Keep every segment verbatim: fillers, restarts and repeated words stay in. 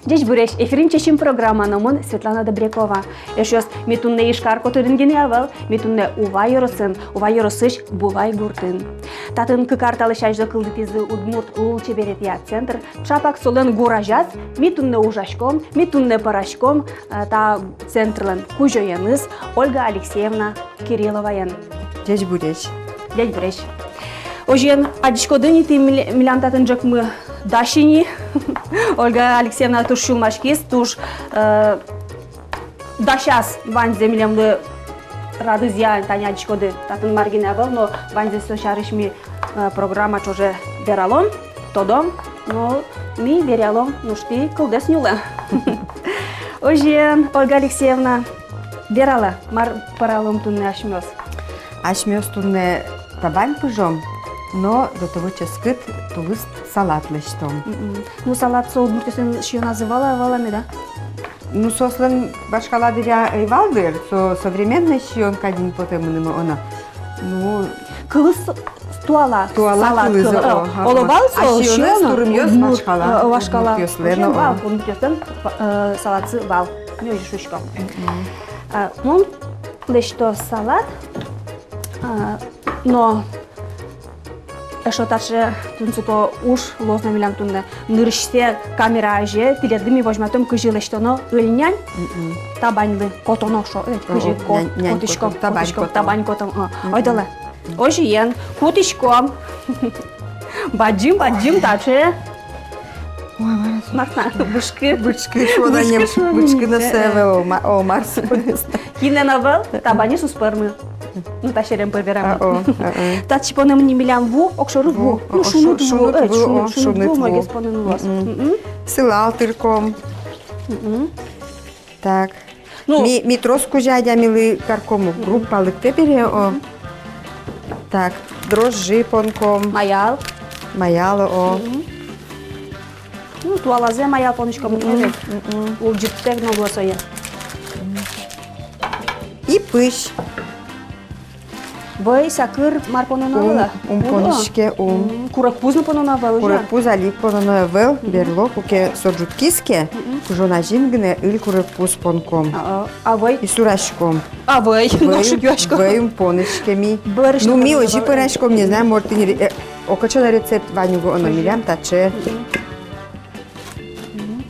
Ӟечбуресь! Эфирын «Чечым» программа, но мон Светлана Добрякова. Эшъёс, ми туннэ Ижкар котырын гинэ ӧвӧл, ми туннэ Ува ёросын, Ува ёросысь Булай гуртын. Татын кык ар талэсь азьло кылдытӥзы удмурт лулчеберетъя центр. Чапак солэн гур азяз ми туннэ ужаськом, ми туннэ пӧраськом, э, та центрлэн кузёеныз Ольга Алексеевна Кирилловаен. Ӟечбуресь. Ӟечбуресь. Озьыен, адӟиськоды ини тӥ, миле-, милям татын ӝӧкмы дась ини. Ольга Алексеевна туж сюлмаськиз, туж, э, дасяз ваньзэ милемлы радызъя. Тани адӟиськоды, татын мар гинэ ӧвӧл, но ваньзэ со сярысь ми, э, программа ӵоже вералом, тодом, но ми вералом, нош тӥ кылдэс нюлэ. Озьыен, Ольга Алексеевна, вералэ, мар пӧралом туннэ асьмеос? Асьмеос туннэ табань пыжом, но до того ческыт тулыс салат лэсьтом. Мгм. Ну, салат со удмуртъёслэн сиёназы вал-а, вал-а меда? Ну, соослэн вашкала дыръя ӧй вал дыр, со современной сиён кадь ини потэ мыным, оно. Ну, кылыз туала. Туала салат кылыз, кылы, о, э, ага. Оло вал со, а сиёнэз сиён, турымъёс удмурт, вашкала, э, вашкала. Удмуртъёслэн, удмуртъёслэн, о, э, салатсы вал. Ми озьы шуиськом. Мгм. А мон лэсьто салат, а, но эшшо таӵе тунсыко уж луоз на милям туннэ. Нырысьсэ камера азе тӥледлы ми возьматом, кызьы лэсьтоно ыльнянь. Мгм. Табаньлы котоно шуо, э, о, кызьы о, ко-, нянь, нянь котӥськом, котом, табань котӥськом, котом. Табань котом, а. Мгм. Ойдолэ. Озьыен, кутӥськом. Бадӟым, бадӟым таӵе. Ой, мар со. Мар со, бычкы. Бычкы шуо на, бычкы но со ӧвӧл, о, ма-, о, мар со. Кинэн ӧвӧл, табанез уз пӧрмы. Ну, та серем пыр верамын. А, о, а, о. Татчы поном ини милям ву, огшоры ву. Ву, ну, о, шуныт ву, шуныт ву, э, ву, шуныт, о, шуныт ву, шуныт ву, мольгес понын луоз. Мгм. Мгм. Сылал тырком. Мгм. Так. Ну. Ми, ми трос кузя адямилы карком ук. Мгм. Группа лыктэ бере, о. Мгм. Так, дрожжи понком. Маял. Маял, о. Мгм. Ну, туалазэ маял понӥськом, мгм, мгм. Улӟыттэк но луэ сое. И пызь. Вӧй, сакыр, мар пононо ӧвӧл-а? Ум, ум пониське, ум. М, курегпуз но пононо ӧвӧл, озьы-а? Курегпуз али пононо ӧвӧл, мгм, берло, куке со ӝутскиз ке, мгм, пыжон азьын гинэ ыль курегпуз понком. А, а, а вӧй? И сураськом. А вӧй? Вӧй, нош ик юаськом. Вӧй ум пониське ми. Бӧрысь. Ну, ми ӧвӧл, озьы пӧраськом, не знаю, может, тӥни ре-, э, окоӵе но рецепт вань уго, но милям таӵе. Мгм. Мгм.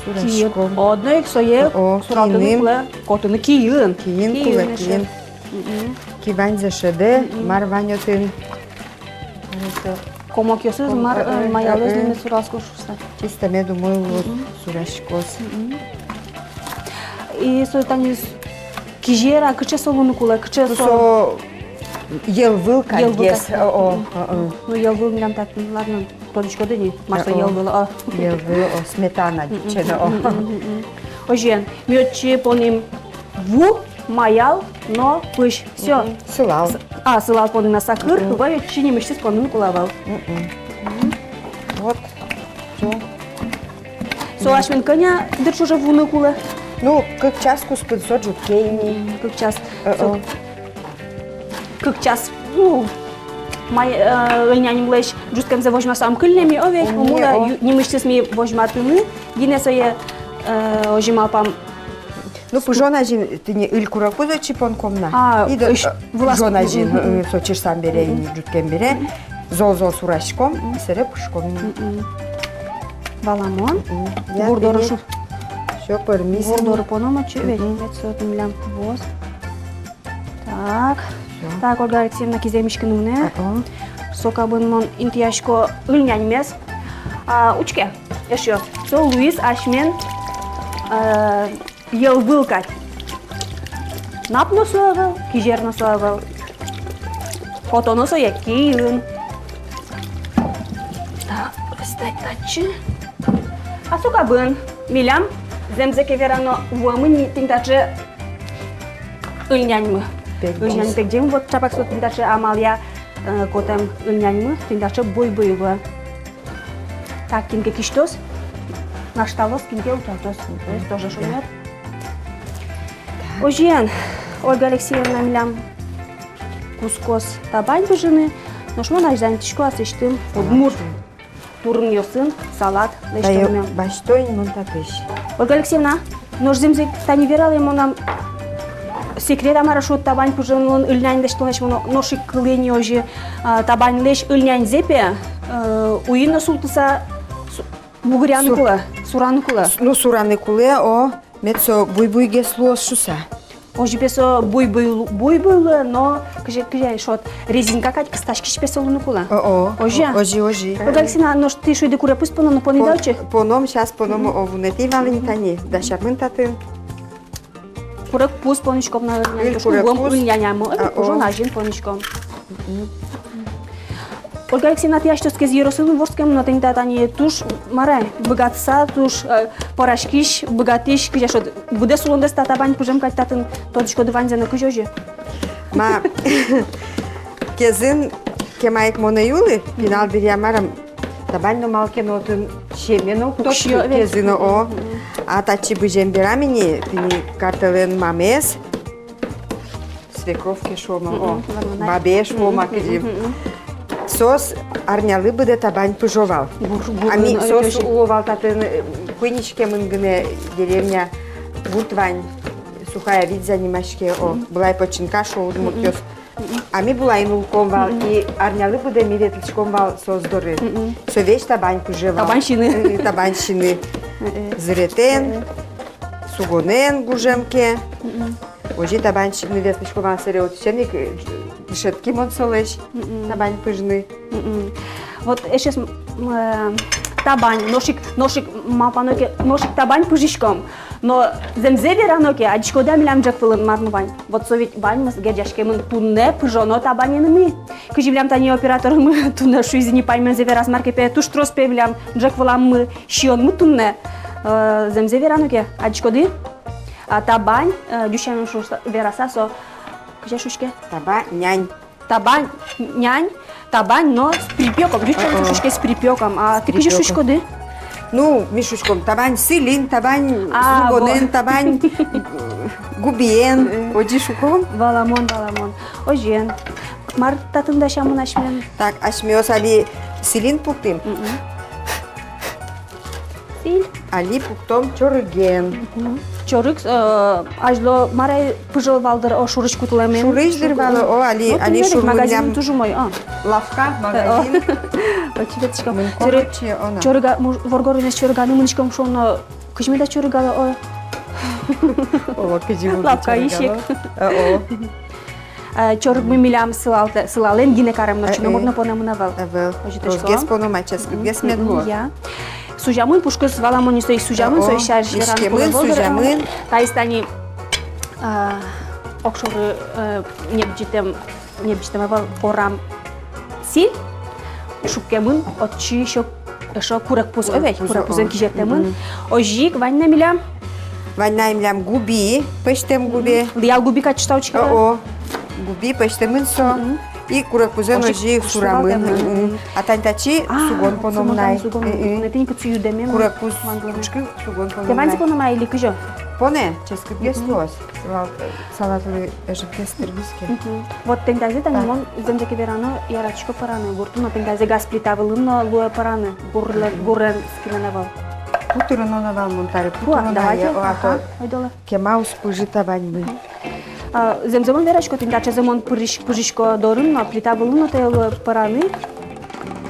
Сураськом. Киын. Одно ик сое, о, суратыны кулэ, котыны киын. Киын кулэ, киын. Мгм. Ки ваньзэ шӧдэ, мгм, мар вань отын. Комокъёсыз, ком-, мар, э, э, э, маялэз, э, э, но мед сураськоз шуыса. Чисто мед умой луоз, мгм, сураськоз. Мгм. И со тани с-, кизер-а, кыӵе со луыны кулэ, кыӵе со? Ну, со йӧлвыл кадьгес. Йӧлвыл кадьгес. О, о, мгм, о, о. Ну, йӧлвыл милям татын, ладно. Тодӥськоды ини, мар со йӧлвыл, а. Йӧлвыл, о, сметана ӟучен, о. Мгм, мгм, мгм. Озьыен, ми отчы понӥм ву, маял но пызь. Всё. Мгм. Сылал. С-, а, сылал понӥм на, сакыр, мгм, вӧй отчы нимысьтыз понын кулэ ӧвӧл. Мгм. Мгм. Вот. Всё. Со асьмен кӧня дыр ӵоже вуыны кулэ? Ну, кык час куспын со ӝутке ини. Мгм, кык час. Э, со, о. Кык час, ну, май-, э, ыльняньмылэсь ӝуткемзэ возьмаса ум кылле ми, о ведь, умой, умой, о. Ю-, нимысьтыз ми возьматыны гинэ сое, э, озьы малпам. Ну, пыжон азьын тӥни ыль курегпуз отчы понком на. А, и до-, ыль, э, вылаз пыжон азьын, мгм, э, со чырсам бере, мгм, ӝуткем бере, мгм, зол-зол сураськом, мгм, и сэре пыжком. Мгм. Валамон. Мгм. Я, гур доры тӥни шу-, всё, пӧрмиз. Гур доры поном отчы ведь, мгм, мед со отын милям вуоз. Так. Всё. Так, Ольга Алексеевна, кизэ миськыны мынэ. Ага. Со кабын мон интыясько ыльняньмес. А, учке, эшъёс. Со луиз асьмен, э, йӧлвыл кадь. Нап но со ӧвӧл, кизер но со ӧвӧл. Котоно сое киын. Так, просто татчы. А со кабын милям, зэмзэ ке верано, вуэмын ни тӥни таӵе ыльняньмы. Пегӟемын. Ыльнянь пегӟемын, вот чапак со тӥни таӵе амалъя, э, котэм ыльняньмы, тӥни таӵе буй-буй вуэ. Так, кин ке кисьтоз, нашталоз, кин ке утялтоз. Мгм. То есть тоже шонер. Озьыен, Ольга Алексеевна милям кутскоз табань пыжыны, нош мон азьланьтӥсько аслэсьтым удмурт турынъёсын салат лэсьтоно. Тае басьто ини мон татысь. Ольга Алексеевна, нош зэмзэ тани вералэ мынам, секрет-а, мар-а шуод, табань пыжонлэн ыльнянь лэсьтонлэсь, мон нош ик кылӥ ини озьы, а, табаньлэсь ыльняньзэ пе, э, уйин но султыса су-, бугыръяны кулэ, сураны кулэ. С-, ну, сураны кулэ, о, мед со буй-буйгес луоз шуса. Озьы пе со буй-буй лу-, буй-буй луэ, но кызьы, кызьы шуод, резинка кадь кыстаськись пе со луыны кулэ. О-о. Озьы-а? Озьы, озьы. Ольга Алексеевна, нош тӥ шуиды, курегпуз пононо, поныды-а отчы? Поном, сейчас поном, о, вунэтӥ вал ини тани, дасямын татын. Курегпуз понӥськом, наверное, курегпуз. Ыльнянямы, а, о, пыжон азьын понӥськом. Мгм. Ольга Алексеевна, тӥ асьтэос Кез ёросын вордскемын, но тӥни та тани туж, мар-а, быгатыса, туж, э, пӧраськись, быгатӥсь, кызьы шуод, быдэс улондэс та табань пыжем кадь татын тодӥськоды ваньзэ но, кызьы озьы? Ма, Кезын кема ик мон ӧй улы, пинал дыръя, мар-а, табань но малы ке но отын сиеме но уг тодӥськы, Кезын но, о. Мгм. А татчы бызем берам ини, тӥни картэлэн мамаез, свекровь ке шуом-а, о, мгм, бабе шуом-а, мгм, кызьы. Мгм. Соос арнялы быдэ табань пыжо вал. Гур-, гур-, ами, ну, соос уло вал татын, э, куинь иськемын гинэ деревня, гурт вань, Сухая Вить занимаське, о, мгм, Былай Починка шуо удмуртъёс. Мгм. Ами Былайын улӥськом вал, мгм, и арнялы быдэ ми ветлӥськом вал соос доры. Мгм. Со весь табань пыже вал. Табань сиыны. Э, табань сиыны. Э, э. Зыретэн, э, э, сугонэн гужем ке. Мгм. Озьы табань сиыны ветлӥськом вал, сэре отысен ик, э, дышетски мон солэсь, мгм, табань пыжыны. Мгм. Вот эшшо с-, м, э, табань, нош ик, нош ик, малпано ке, нош ик табань пыжиськом. Но зэмзэ верано ке, адӟиськоды-а, милям ӝӧк вылын мар но вань. Вот со ведь ваньмыз герӟаськемын туннэ пыжоно табаненымы. Кызьы милям тани оператормы туннэ шуиз ини, паймемзэ вераз, мар ке пе, туж трос пе милям ӝӧк выламы сиёнмы туннэ. Э, зэмзэ верано ке, адӟиськоды? А табань, э, ӟуч сямен шуса, вераса, со кызьы шуиське? Табань нянь. Табань нянь, табань но с припёком. Ӟуч сямен шуиське с припёком. А тӥ кызьы шуиськоды? Ну, ми шуиськом табань сӥльын, табань, а, сугонэн, во, табань, э, губиен. Э. Озьы шуиськом. Валамон, валамон. Озьыен. Мар татын дасямын асьмелэн? Так, асьмеос али сӥльын пуктӥм. Мгм. Сӥль. Али пуктом чорыген. Мгм. Чорыг, э, азьло мар-а, пыжо вал дыр, о, шурысь кутылэмын. Шурысь дыр вал, о, али, вот али шур милям. Магазин туж умой, а. Лавка, э, о, магазин. Очень ветлӥськом. Мынӥськом, чоры-, отчы, о, на. Чорыга-, муж-, воргоронэз чорыганы мынӥськом шуо но, кызьы меда чорыгало, о. О, кызьы меда чорыгало. Лавкаысь ик. Э, о. Э, чорыгмы милям сылалэ-, сылалэн гинэ каремын, отчы номыр но понэмын ӧвӧл. Ӧвӧл. Озьы. Тросгес поном, а ческытгес мед луоз. Я. Сузямын, пушкыз, валамон ини, соиз сузямын, о, соиз сярысь вераны кулэ ӧвӧл дыр. Сузямын. Таиз тани, а, огшоры, э, небӟытэм, небӟытэм ӧвӧл, порам сӥль, шуккемын отчы ещё эшшо курегпуз, ӧвӧл-а? Курегпуз, курегпузэн, о, кизертэмын. Мгм. Озьы ик вань на милям. Вань на милям губи, пӧзьтэм губи. Мгм. Лия губи кадь шуса учке. О, о. Губи пӧзьтэмын со. Мгм. И курегпузэн озьы ик сурамын. Мгм. А тани татчы, а, сугон поном на ай. Сугон, э, э, поном на ай. Тӥни кытчы юдэмын. Курегпуз пушкы сугон поном на ай. Тӥ ваньзэ понома или кызьы? Поне, ческытгес луоз. Мгм. Салат, э, салатлы ӧжытгес тырмиз ке. Мгм. Вот тӥни тазьы тани мон зэмзэ ке верано, яратӥсько пӧраны гуртын, но тӥни тазьы газ плита вылын но луэ пӧраны, гурлэн, гурен скинэн ӧвӧл. Пу тырыны но вал мон таре, пу тырыны но вал. Пу, давайте, о, а то, ага, ойдолэ. Кема уз пыжы табаньмы. А, зэмзэ мон верасько, тӥни таӵезэ мон пырысь-, пыжисько дорын но, плита вылын но тае луэ пӧраны.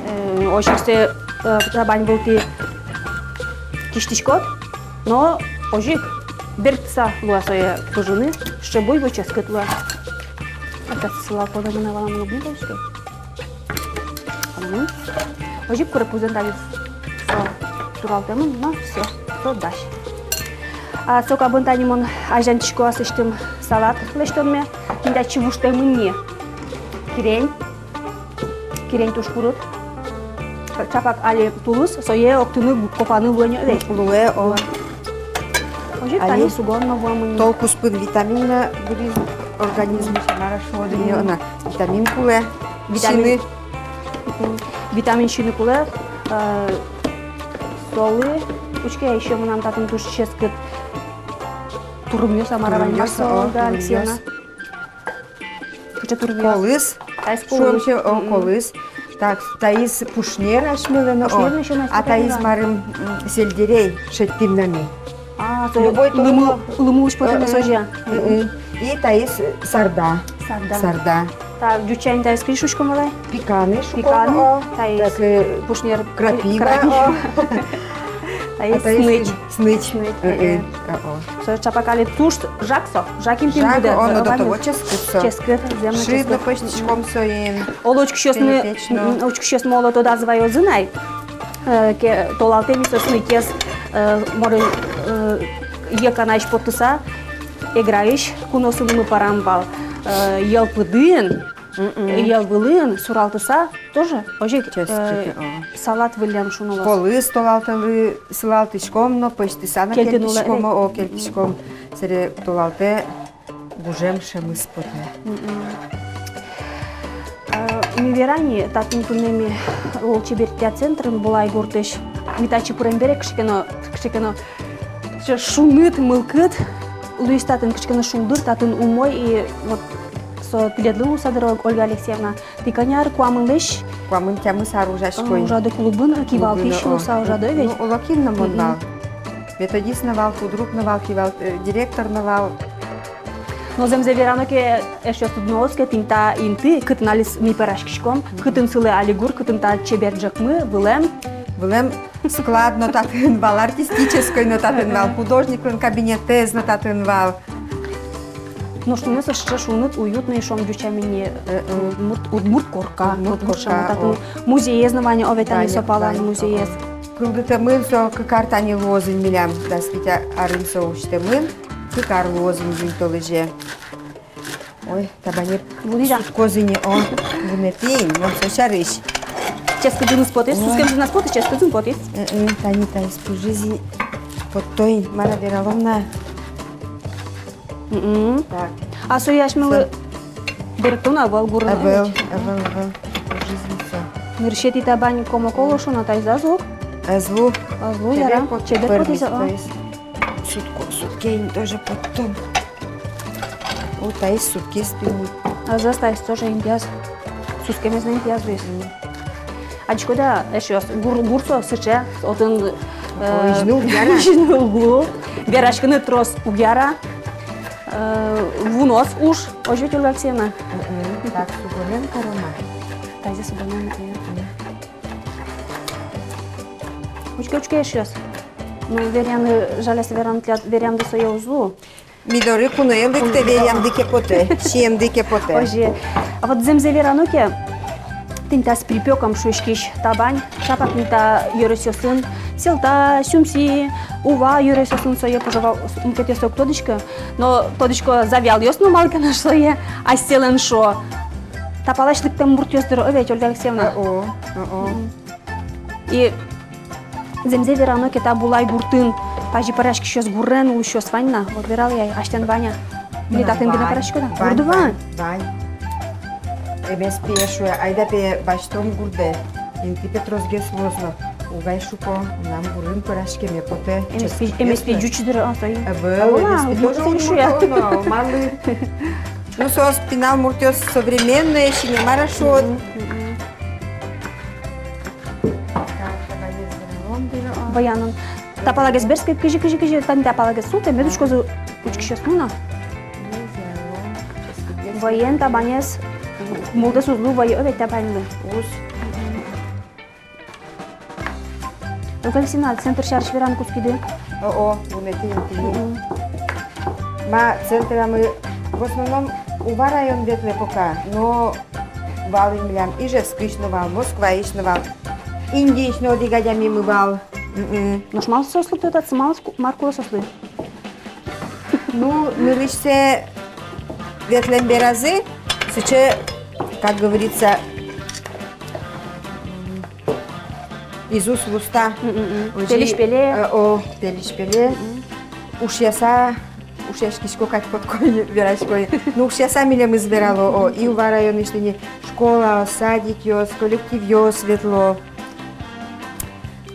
Э, озьы ик сое, э, табань вылтӥ кисьтӥськод, но озьы ик бертыса луэ сое пыжыны, сыӵе буй-буй, ческыт луэ. Опять сылал понэмын-а, валамон-а, уг ни тодӥськы. Мгм. Озьы ик курегпузэн тани со суралтэмын, но всё, со дась. А со кабын тани мон азьланьтӥсько аслэсьтым салат лэсьтонме, тӥни татчы вуштэмын ни кирень. Кирень туж курыт. Чапак али тулыс, сое октыны, копаны луэ ни, ӧвӧл-а? Луэ, о. Озьы ик тани сугон но вуэмын ни. Тол куспын витамин но вуиз организмысь, мар-а шуод ини, ӧвӧл-а, витамин кулэ. Витамин. Сиыны. Мгм. Витамин сиыны кулэ, э, солы. Учке, ещё мынам татын туж ческыт турымъёс, а мар-а вань, турымъёс, мар-а, о, Ольга Алексеевна? Турымъёс. Кыӵе турымъёс? Колыс. Таиз колыс. Шуом ке, о, мгм, колыс. Так, таиз пушнер асьмелэн, о. Пушнер но ещё, а таиз марым, м, сельдерей шедьтӥм на ми. А, со любой лымы, лымы улысь потэ на, э, созя. Э, э. И таиз сарда. Сарда. Сарда. Так, ӟуча ини таиз кызьы шуиськом вал ай? Пиканы шуиськом, пиканы, о. Таиз, так, э, пушнер, крапива, крапива, о. Таиз, а таиз сныч. Сныч. Сныч, э, э, э. О, о. Со чапак али туж жаг со, жаг интыын будэ. Жаг, о, но до того ческыт со. Ческыт, зэм но ческыт. Шыд но пӧзьтӥськом соин. Оло учкисьёсмы, пелепеч но. М, учкисьёсмы оло тодазы ваёзы на ай. Э, ке-, толалтэ ми со сныкез, э, морын, э, йӧ канаысь поттыса, Эграысь куносынымы пӧрам вал, э, йӧл пыдын, мгм, йӧл вылын суралтыса, тоже озьы ик, э, ческыт, о, салат выллем шуыны луоз. Полыс толалтэлы сылалтӥськом но, пӧзьтыса но кельтӥськом, о, кельтӥськом. Мгм. Сэре толалтэ гужем шӧмыз потэ. Мгм. Э, ми вераны, татын туннэ ми лулчеберетъя центрын, Булай гуртысь. Ми татчы пырем бере кыӵе ке но, кыӵе ке но сыӵе шуныт мылкыд луиз татын, кыӵе ке но шулдыр татын умой, и вот со тӥледлы луыса дыр, Ольга Алексеевна. Тӥ кӧня ар, куамынлэсь? Куамын тямыс ар ужасько ини. Ужады клубын, кивалтӥсь луыса ужады ведь? Ну, олокин но мон вал. Методист но вал, худрук но вал, кивалт-, э, директор но вал. Но зэмзэ верано ке, эшъёс, тодмоос ке, тӥни та инты, кытын али ми пӧраськиськом, кытын сылэ али гур, кытын та чебер ӝӧкмы вылэм. Вылэм склад но татын вал, артистической но татын вал, художниклэн кабинетэз но татын вал. Нош туннэ со сыӵе шуныт, уютный, шуом, ӟуч ами ни, э, э, удмурт, удмурт корка, удмурт корка, удмурт шуом, татын, о, музеез но вань, о, ведь тани со палан музеез. Вань, о. Кылдытэмын со, кык ар тани луоз ини милям, дас вить арын со усьтэмын, кык ар луоз ини июнь толэзе. Ой, табане вунӥзы-а? Сутскоз ини, о, вунэтӥ ини, мон со сярысь. Ческыт гинэ потӥз, ой, сутскем гинэ потӥз, ческыт гинэ потӥз. Э, э, тани таиз пыжиз ини, потто ини, мар-а вералом на. Мгм. Так. А со асьмелы берыктон ӧвӧл гурын, ӧвӧл, ӧвӧл, ӧвӧл. Пыжиз ини со. Нырысетӥ табань комок луоз шуо на, таиз ӧз лу? Ӧз лу. Ӧз лу, яра. Чебер потӥз, а. Сутско, сутске ини, тоже поттом. О, таиз сутскиз тӥни. Ӧз, ӧз, таиз тоже интыяз. Сутскемез но интыяз луиз. Мгм. Адӟиськоды-а, эшъёс, гур, гур со сыӵе, отын, э, изьыны уг яра. Изьыны уг лу. Вераськыны трос уг яра. Э, вуноз уж, озьы ведь, Ольга Алексеевна? Мгм. Так, сугонэн каром-а? Тазьы сугонэн, э. Мгм. Учке, учке, эшъёс. Ну, веръяны, жаляса верано, тӥляд веръямды сое уз лу. Ми доры куное лыктэ, веръямды ке потэ, сиемды ке потэ. Озьы. А вот зэмзэ верано ке, тӥни та с припёком шуиськись табань, шапак тӥни та ёросъёсын, Сьӧлта, Сюмси, Ува ёросъёсын сое пыжо вал, мукетъёссэ уг тодӥськы. Но тодӥсько завьялъёс но малы ке но сое асьсэлэн шуо. Та палась лыктэм муртъёс дыр, о ведь, Ольга Алексеевна? О, о, о. Мгм. И зэмзэ верано ке, та Булай гуртын тазьы пӧраськисьёс, гурен улӥсьёс вань на, вот вералэ ай, асьтэн вань-а? Или татын гинэ пӧраськиськод-а? Вань, гурды вань, вань. Вань. Эмеспие шуэ, айда пе басьтом гурдэ. Инты пе тросгес луоз но. Уг ай, шуко, мынам гурын пӧраськеме потэ. Эмеспи, эмеспи ӟуч дыр, а, сое. Ӧвӧл, эмеспи тоже удмурт, но малы. Ну, соос пинал муртъёс современные, сине мар-а шуод. Мгм, мгм. Баянын. Та палагес берскы, кызьы, кызьы, кызьы, тани та палагес султэ, мед учкозы учкисьёс, ну на. Вӧен табанез, мулдэс уз лу вӧй, о ведь, табаньлы. Уз. Ольга Алексеевна, центр сярысь вераны кутскиды? О-о, вунэтӥ интыын. Мгм. Ма центрамы в основном Ува район ветлэ пока, но вал ини милям Ижевскысь но вал, Москваысь но вал, Индиысь но одӥг адямимы вал. Мгм. Нош малы соослы тӥ татчы, малы ку-, мар кулэ соослы? Ну, нырысьсэ ветлэм беразы сыӵе, как говорится, из уст в уста. Мгм, мгм. Озьы, пельысь пеле. Э, о, пельысь пеле. Мгм. Ушъяса, ушъяськисько кадь, котьку верасько. Ну, ушъяса милемыз верало, о, и Ува районысь тӥни школаос, садикъёс, коллективъёс ветло.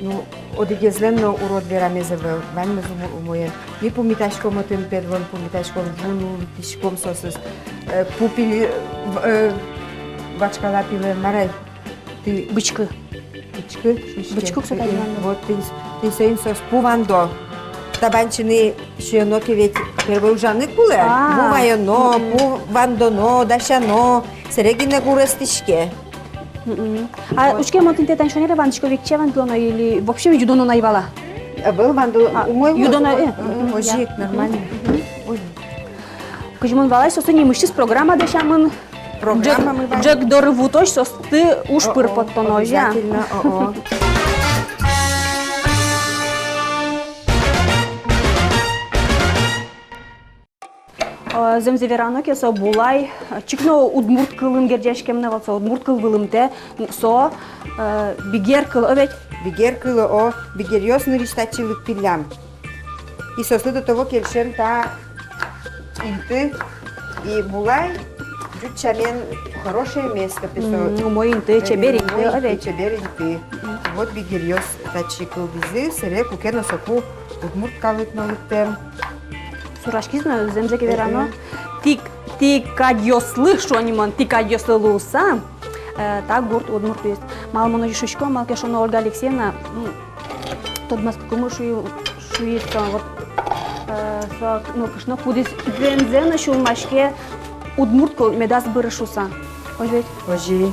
Ну, одӥгезлэн но урод верамез ӧвӧл, ваньмыз умо-, умоен. Ми пумитаськом отын, педлон пумитаськом, ву нуллытӥськом соосыз. Э, пу пили-, в-, э, вашкала пилен, мар ай. Бычкы. Бычкы, шуиське. Бычкы кусо тани вандо. Вот, тӥни, тӥни соин соос пу вандо. Табань сиыны сиёно ке ведь, первой ужаны кулэ. А. Пу ваёно, пу вандоно, дасяно, сэре гинэ гур эстӥське. Мгм. А вот. Учке, мон тӥни тани шонер-а вандӥсько, векчи-а вандылоно или вообще юдоно на ӧй вал-а? Ӧвӧл, вандыло, а, умой юдоно, э, мгм, озьы ик, нормально. Мгм. Ой. Кызьы мон валай, соослы нимысьтыз программа дасямын. Программамы вань. Ӝӧк доры вутозь соосты уж пыр поттоно, озьы-а? О-о, обязательно, о-о. Э, зэмзэ верано ке, со Булай, э, чик но удмурт кылын герӟаськем но вал, со удмурт кыл вылымтэ, со, э, бигер кыл, о ведь? Бигер кыл, о, бигеръёс нырысь татчы лыктӥллям. И соослы до того кельшем та инты, и Булай ӟуч сямен хорошее место, пе, со. Мгм, умой инты, э, чебер инты, умой инты, а ведь? Чебер инты. Мгм. Вот бигеръёс татчы кылдӥзы, сэре куке но соку удмурт калык но лыктэм. Сураськиз но, зэмзэ ке верано. Мгм. Тӥ к-, тӥ кадьёслы, шуо ни мон, тӥ кадьёслы луыса, э, та гурт удмуртъёс. Малы мон озьы шуисько, малы ке шуоно, Ольга Алексеевна, м, тодматскыкумы шуи-, шуиз со, вот, э, со нылкышно, кудӥз зэмзэ но сюлмаське удмурт кыл медаз быры шуыса. Озьы ведь? Озьы.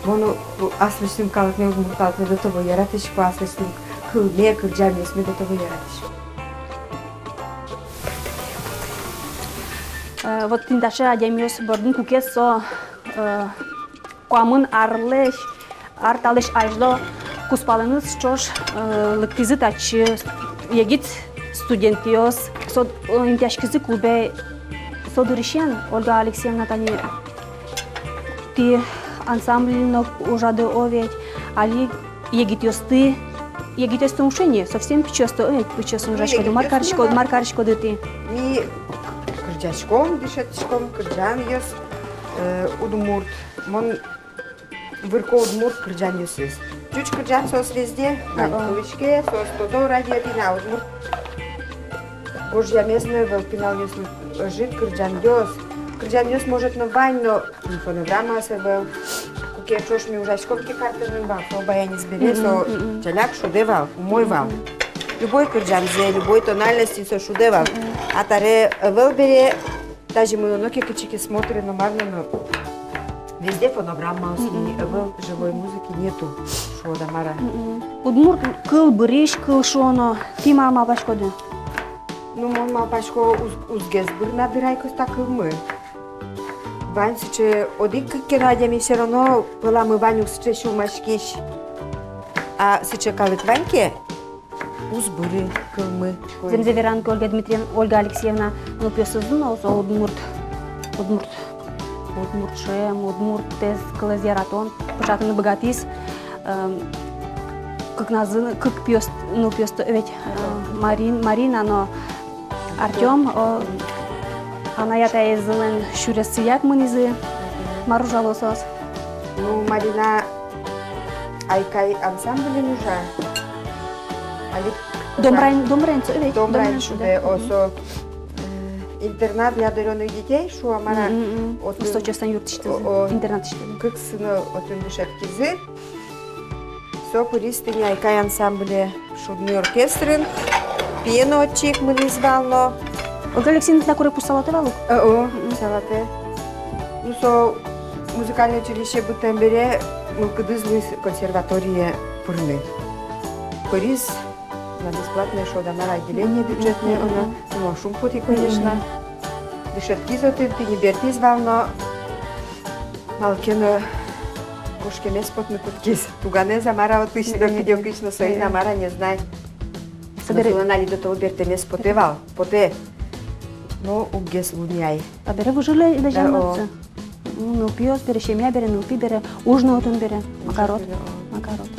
Мон у-, аслэсьтым калыкме, удмурт калыкме до того яратӥсько, аслэсьтым кылме, кырӟамъёсме до того яратӥсько. Э, вот тӥни таӵе адямиос бордын, куке со, э, куамын арлэсь, ар талэсь азьло кузпалэныз ӵош, э, лыктӥзы татчы егит студентъёс, со, э, интыяськизы клубе, со дырысен, Ольга Алексеевна, тани тӥ ансамбльын но ужады, о ведь, али егитъёсты, егитъёсты уг шуы ни, совсем пичиосты, ой, пичиосын ужаськоды, мар кариськоды, мар кариськоды тӥ? Ми кырӟаськом, дышетӥськом, кырӟанъёс, э, удмурт. Мон вырисько удмурт кырӟанъёсыз. Ӟуч кырӟан соос везде, вань, о-о, кылӥське, соос тодо радиоын, а удмурт гожъямез но ӧвӧл, пиналъёслы ӧжыт кырӟанъёс. Кырӟанъёс, может, но вань, но фонограммаос ӧвӧл. Куке ӵош ми ужаськом ке картэнын вал, со баянез бере, со, мгм, мгм, ӵаляк шудэ вал, умой вал. Мгм. Любой кырӟанзэ, любой тональностьын со шудэ вал. Мгм. А табере ӧвӧл бере, тазьы мыноно ке кытчы ке смотре но мар но, но везде фонограммаос, мгм, ини, ӧвӧл, живой музыки нету, шуод-а, мар-а. Мгм. Удмурт кыл бырись кыл шуоно, тӥ мар малпаськоды? Ну, мон малпасько, уз-, узгес бырна дыр ай кӧс та кылмы. Вань сыӵе, одӥг-кык ке но адями всё равно пӧламы вань ук сыӵе сюлмаськись. А сыӵе калык вань ке, уз быры кылмы. Зэмзэ вераны ке, Ольга Дмитриевна, Ольга Алексеевна нылпиосызлы но со удмурт, удмурт, удмурт шуэм, удмуртэз, кылэз яратон пыӵатыны быгатӥз. Эм, кыкназы, кык пиос, нылпиосты, ведь, э, Марин-, Марина но Артём, о, анай-атаезлэн сюресъяк мынӥзы. Мар ужало соос? Ну, Марина «Айкай» ансамбльын ужа. Али домраен, домраен со, ведь? Домраен, домраен шудэ, да. О, со, м, интернат для одарённых детей, шуо-а, мар-а. Мгм, мгм. Отын, Усточиослэн юртысьтызы, о, о, интернатысьтызы. Кык сыны отын дышетскизы. Со пыриз тӥни «Айкай» ансамбле шудыны оркестрын, пие но отчы ик мынӥз вал но. Ольга Алексеевна тӥни куре пусалатэ вал ук? О-о, мгм, пусалатэ. Ну, со музыкальное училище быдтэм бере мылкыдыз луиз консерваторие пырыны. Пыриз на бесплатное, шуод-а, мар-а, отделение бюджетное, мгм, мгм, оно, ну, шумпотӥ, конечно. Мгм. Дышетскиз отын, тӥни бертӥз вал но, малы ке но кошкемез потыны кутскиз. Туганэз-а, мар-а, отысь но, э, э, кыдёкысь но, э, соин-а, э, мар-а, не знай. Собере солэн али до того бертэмез потэ вал, потэ. Но уггес луэ ни ай. Табере выжы лэ-, лэзем, да, о, отчы. Ну, нылпиос бере, семья бере, нылпи бере, уж но отын бере, уж, макарод, бере, о, макарод.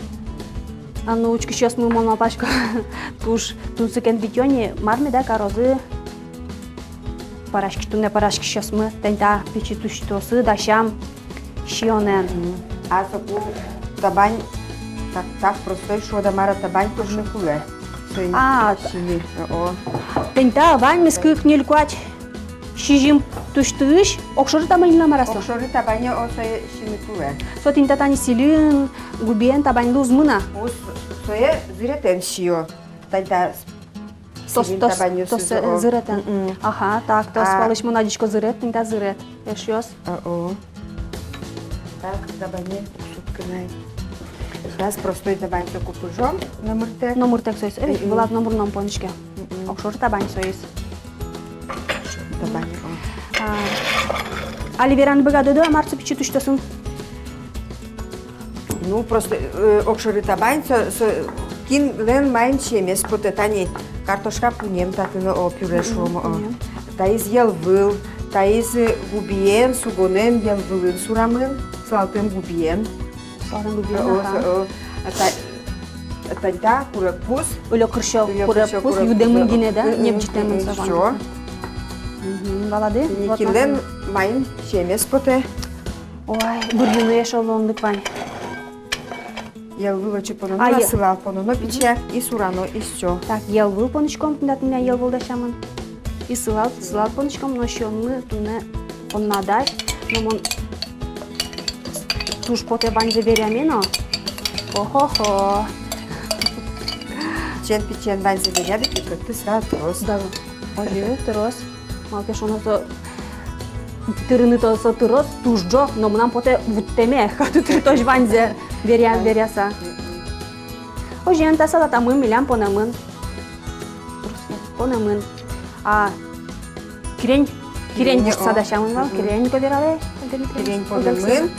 А ну, учкисьёсмы, мон малпасько, туж тунсыкен витё ни, мар меда карозы. Пӧраськись, туннэ пӧраськисьёсмы тани та пичи тусьтыосы дасям сиёнэн. Мгм. А соку табань, так, так простой, шуод-а, мар-а, табань пырыны кулэ. Соин, а, сиыны. О. Тани та ваньмыз кык, ньыль, куать Сизьым тусьтыысь огшоры табаньлы-а, мар-а со? Огшоры табаньлы, о, сое сиыны кулэ. Со тӥни та тани сӥльын, губиен табаньлы уз мынэ. Уз, сое зыретэн сиё. Тани та с-, тос, сӥльын тос, табаньёсыз, тос, э, о, зыретэн. Мгм. Аха, так, тос. А палысь мон адӟисько зырет, тӥни та зырет. Эшъёс. О-о. Так, табанез кутскыны. Сейчас простой табаньсэ купыжом, номыртэк. Номыртэк соиз. Э, мгм. Вылаз номыр но ум пониське. Мгм. Огшоры табань соиз. Табань, о. А, али вераны быгатоды-а, мар со пичи тусьтосын? Ну, просто, э, огшоры табань со, со, кинлэн маин сиемез потэ. Тани картошка пунем татын, о, пюре шуом, о. Мгм, пунем. Таиз йӧлвыл, таиз, э, губиен, сугонэн йӧлвылын сурамын, сылалтэм губиен. Сылалтэм губиен, о, аха. О, о. А та-, а тани та курегпуз. Улё кырсё, улё кырсё курегпуз, курегпуз, юдэмын, о, гинэ, да? Ы-ы, небӟытэмын, ы-ы, со вань. Всё. Мгм, валады? Кинлэн маин сиемез потэ. Ой, бырйыны эшшо луонлык вань. Йӧлвыл отчы пононо, а, йӧ-, сылал пононо пичияк, мгм, и сурано, и всё. Так, йӧлвыл понӥськом, тӥни та тӥни йӧлвыл дасямын. И сылал, сылал понӥськом, но сиёнмы туннэ понна дась, но мон туж потэ ваньзэ веръяме но. О-хо-хо. Пичиен, пичиен ваньзэ веръяды ке, кӧтты сразу трос. Да. Озьы, трос. Малы ке шуоно, со тырыны-то со тыроз туж ӝог, но мынам потэ вуттэме, кӧтты тыртозь ваньзэ веръя-, веръяса. Озьыен, та салатамы милям понэмын. Понэмын. А, кирень, кирень, кирень, вурса, о, дасямын вал, мгм, кирень ке вералэ, Ольга Дмитриевна. Кирень понэмын. Ольга Алексеевна.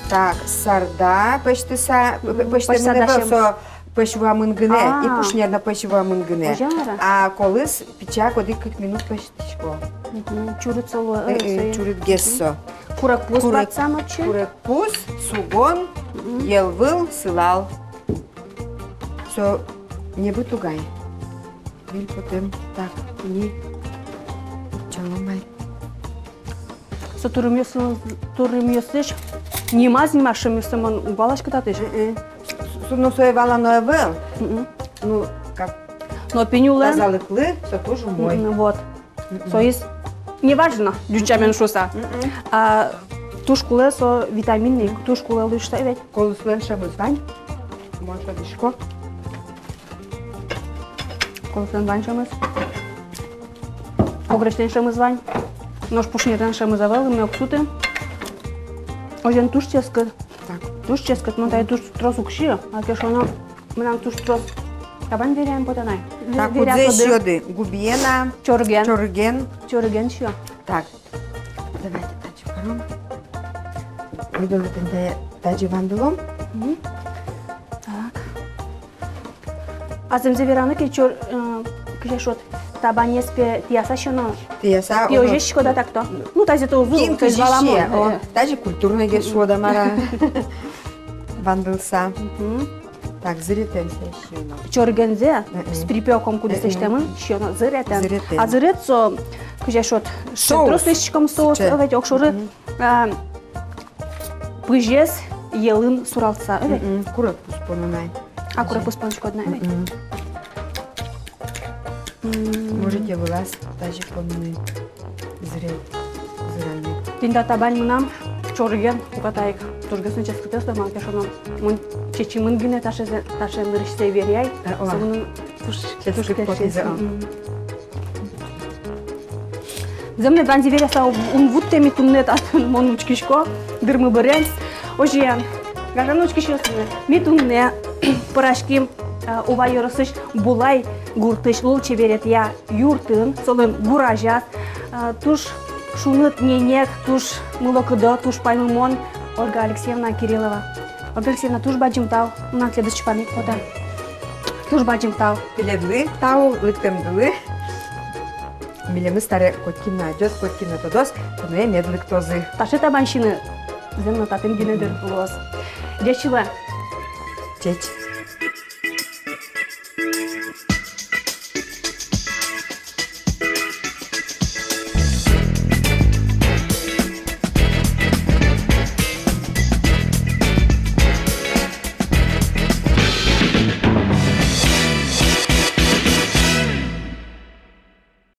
Так, сарда пӧзьтыса, мгм, пӧзьтэмын, пӧзьтыса дасям. Со пӧсь вуамын гинэ, и, а, пушнер но пӧсь вуамын гинэ. Озьы-а, мар-а? А колыз пичияк одӥг-кык минут пӧзьтӥсько. Мгм. Чурыт со луэ, э, э, сое. Чурытгес со. Курегпуз, курег-, ватсам отчы. Курегпуз, сугон, мгм, йӧлвыл, сылал. Со небыт угай. Выль потэм. Так, ини. Чалом ай. Со турымъёс-, турымъёслэсь нимаз, нимаз шӧмъёссэ мон уг валаськы татысь. Мгм. С-, с-, ну, сое валано ӧвӧл. Мгм. Ну, как, но пинь улэ тазалыклы со туж умой. Мгм, вот. Мгм. Соиз неважно, ӟуч сямен шуыса. Мгм. А туж кулэ со витаминный, туж кулэ луиз шуса ведь. Колыслэн шӧмыз вань. Мон шӧдӥсько. Колыслэн вань шӧмыз. Огречлэн шӧмыз вань. Нош пушнерлэн шӧмыз ӧвӧл, ымме уг суты. Озьыен, туж ческыт. Так. Туж ческыт, мон тае туж трос уг сиы, малы ке шуоно, мынам туж трос табань веръяме потэ на. Так, веръя кудзэ сиёды? Губиен-а? Чорыген. Чорыген. Чорыген сиё. Так. Давайте татчы каром. Видела тӥни, та-, татчы вандылом. Мгм. Так. А зэмзэ вераны ке, чор-, э, кызьы шуод, табанез пе тӥяса сиёно. Тӥяса, тӥ озьы сиськоды-а, так-то? Ну, тазьы-то уз луы, кин тазьы кызьы валамон, сие, о, э, э. Тазьы культурной гес шуод-а, мар-а. Вандылса. Мгм. Так, зыретэн сиёно. Чорыгензэ, э-э, с припёком кудӥз, э-э, лэсьтэмын, сиёно зыретэн. Зыретэн. А зырет со, кызьы шуод, соус. Трос лэсьтӥськом соус, сыӵе. Ӧвӧл-а, огшоры, мгм, а, пызез йӧлын суралтыса, ӧвӧл-а? Мгм. Курегпуз поно на ай. А, курегпуз понӥськод на ай, ӧвӧл-а? Мгм. М. Можете вылаз тазьы поныны. Зыре, зыраны. Тӥни та табань мынам чорыген, уката ик. Тужгес но ческыт со, малы ке шуоно, мон чечымын гинэ таӵезэ, таӵе нырысьсэ веръяй. Э, о. Со мыным туж, туж кельшиз. Ческыт потӥз, а. Мгм. Зэмзэ, ваньзэ веръяса ум вуттэм ми туннэ татын, мон учкисько дырмы быремс. Озьыен, гажано учкисьёсмы, ми туннэ пӧраським, э, Ува ёросысь Булай гуртысь лулчеберетъя юртын, солэн гур азяз, э, туж шуныт ненег, туж мылокыдо, туж паймымон Ольга Алексеевна Кириллова. Ольга Алексеевна, туж бадӟым тау, мынам тӥледыз чупаме ик потэ. Туж бадӟым тау. Тӥледлы тау лыктэмдылы. Милемыз таре котькин но адӟоз, котькин но тодоз, куное мед лыктозы. Таӵе табань сиыны зэм но татын гинэ дыр луоз. Ӟеч луэ. Ӟеч.